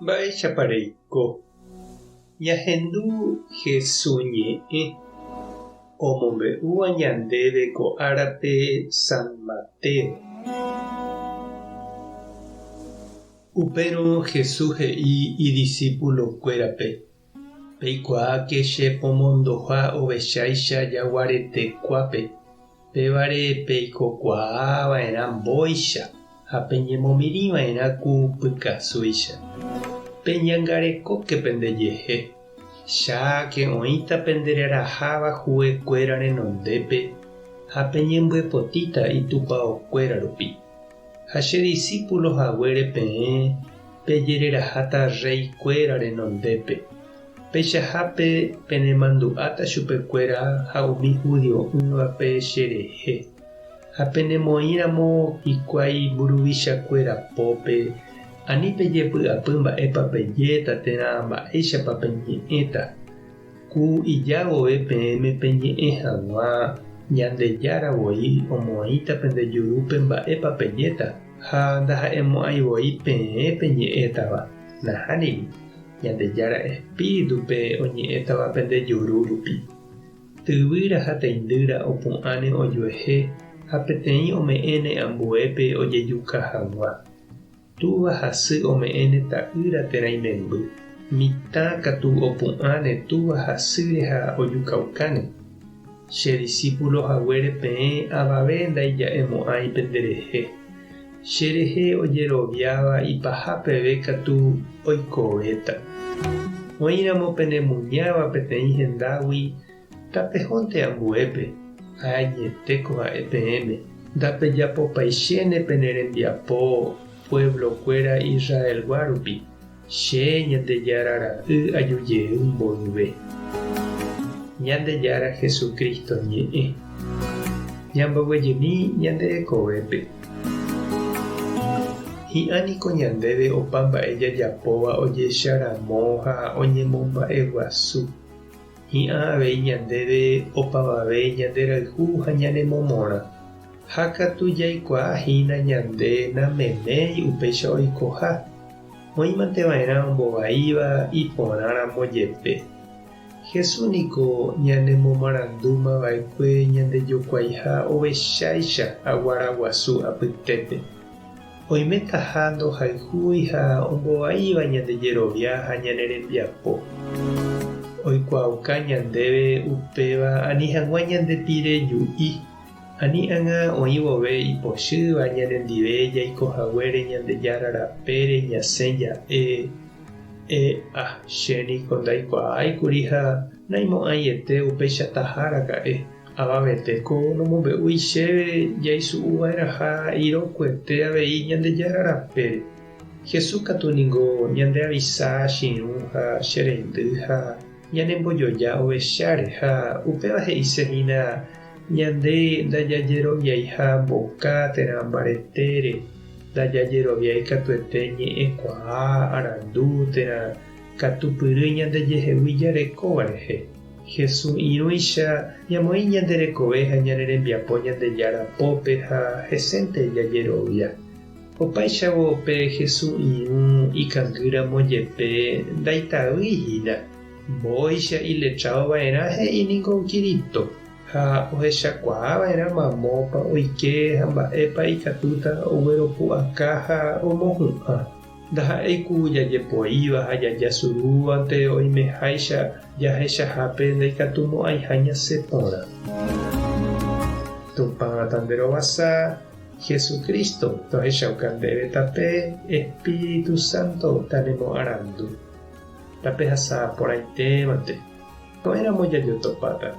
Mba'éichapa reiko? Ñahendu Hesu ñe'ẽ omombe'úva ñandéve ko árape San Mateo. Upérõ Jesús he'i idisípulokuérape, Peikuaáke che pomondoha ovecháicha jaguaretekuápe, pévare peikokuaa va'erã mbóicha ha peñemomirĩ va'erã ku pykasúicha. Peñangarekóke pendejehe, cháke oĩta pendereraháva huekuéra renondépe ha peñembyepotíta itupaokuéra rupi. Ha che disípulo haguére peẽ pejereraháta rreikuéra renondépe. Peichahápe penemandu'áta chupekuéra ha umi hudio'ỹvape cherehe. Ha penemoĩramo hikuái mburuvichakuéra pópe, ani pejepy'apy mba'épa pejéta térã mba'éichapa peñe'ẽta. Ku ija vove peẽme peñe'ẽ hag̃ua, Ñandejára voi omoĩta pende jurúpe mba'épa pejéta, ha ndaha'emo'ãi voi peẽ peñe'ẽtava. Nahániri, Ñandejára espíritupe oñe'ẽtava pende juru rupi. Tyvýra ha teindýra opu'ãne ojuehe ha peteĩ ome'ẽne ambuépe ojejuka hag̃ua. Túva ha sy ome'ẽne ta'ýra térã imemby. Mitã katu opu'ãne túva ha sýre ha ojukaukáne. Che disípulo haguére peẽ avave ndaija'emo'ãi penderehe. Che rehe ojeroviáva ipaha peve katu oikovéta. Oĩramo penemuñáva peteĩ hendágui, Tapehónte ambuépe, ha añetéko ha'e peẽme, ndapejapopaichéne pene rembiapo pueblo-kuéra Israelgua rupi, che, Ñandejára Ra'y aju jey mboyve. Ñandejára Jesucristo ñe'ẽ. Ñamboguejymi ñande rekovépe. Hi'ã niko ñandéve opa mba'e jajapóva ojecharamo ha oñemomba'eguasu. Hi'ã avei ñandéve opavave ñanderayhu ha ñanemomorã. Ha katu jaikuaa hína ñande nameméi upéicha oikoha, oĩmante va'erã ombovaíva iporãramo jepe. Jesús niko ñanemomarandúma va'ekue ñandejokuaiha ovecháicha aguaraguasu apytépe. Oimetaha ndohayhúi ha ombovaíva ñande jerovia ha ñane rembiapo. Oikuaauka ñandéve upéva ani hag̃ua ñande pire ju'i, ani ág̃a oĩ vove ipochýva ñanendive jaiko haguére Ñandejára rapére ñasẽ ja'e, E'a, che niko ndaikuaáikuri ha naimo'ãiete upeichataha raka'e. Avavete ko nomombe'úi chéve jaisu'uva'erãha irokuete avei Ñandejára rapére. Jesús katu ningo ñandeavisa chirũ ha che reindy ha ñanembojoja ovecháre ha upéva he'ise hína ñande ndajajeroviaiha mboka térã mbaretére, ndajajeroviái katuete ñe'ẽkuaa, arandu térã katupyry ñandejehegui jarekóva rehe. Jesús irũicha ñamoĩ ñande rekove ha ñane rembiapo Ñandejára pópe ha hesénte jajerovia. Opáichavo pe Jesús irũ ikangýramo jepe ndaitavýi hína, mbóicha iletrádo va'erã he'i niko Kirito, ha ohechakuaa va'erã mamópa oike ha mba'épa ikatúta ogueropu'aka ha omohu'ã. Ndaha'éi ku jajepoíva ha jajasurúvante oimeháicha jahechahápe ndaikatumo'ãiha ñasẽ porã. Tupã tanderovasa, Jesucristo tohechauka ndéve tape, Espíritu Santo tanemoarandu. Tapehasa porãitémante. Ko'ẽramo jajotopáta.